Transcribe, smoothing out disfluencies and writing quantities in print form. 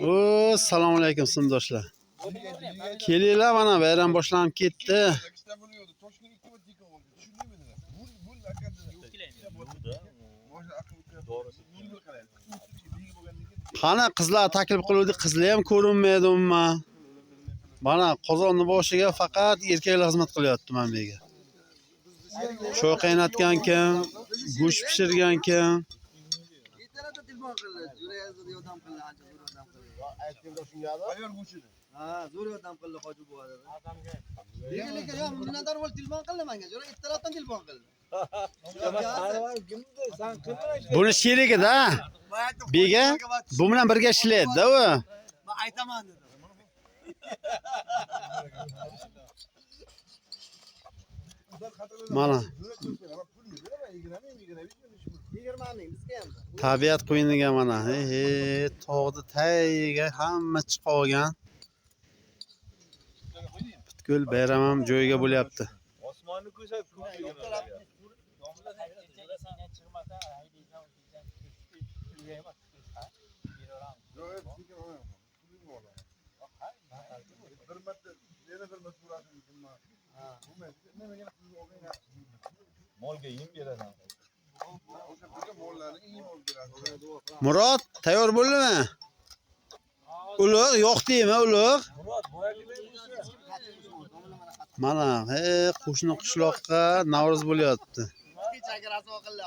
O, assalomu alaykum sinfdoshlar. Kelinglar, mana bayram boshlanib ketdi. Qani qizlar taklif qiluvdi, qizlar ham ko'rinmaydi umuman. Mana qozonni boshiga faqat erkaklar xizmat qilyapti mana bu yerga. Choy qaynatgan kim, go'sht pishirgan kim? Ertalabda telefon qildi. Jo'ra zo'r yordam qildi, ancha zo'r yordam qildi. Ha, zo'r yordam qildi hoji buva dedi. Lekin yo'q, bundan darhol telefon qildi menga. Jo'ra ertalabdan telefon qildi. Buni sherigida, bega bu bilan birga ishlaydi-da u. Men aytaman dedi. Mana 20 ming bizga ham. Tabiat qo'yniga mana, he he, tog'ni tagiga hamma chiqib olgan. Butkul bayram ham joyiga bo'lyapti. Osmonni ko'rsat Molga yem berasan. Murod, tayyor bo'ldimi? Ulug', yo'q deymi ulug'? Murod, boyagi bo'lsa. Mana, he, qo'shni qishloqqa Navro'z bo'lyapti. Kecha rasvo qildi.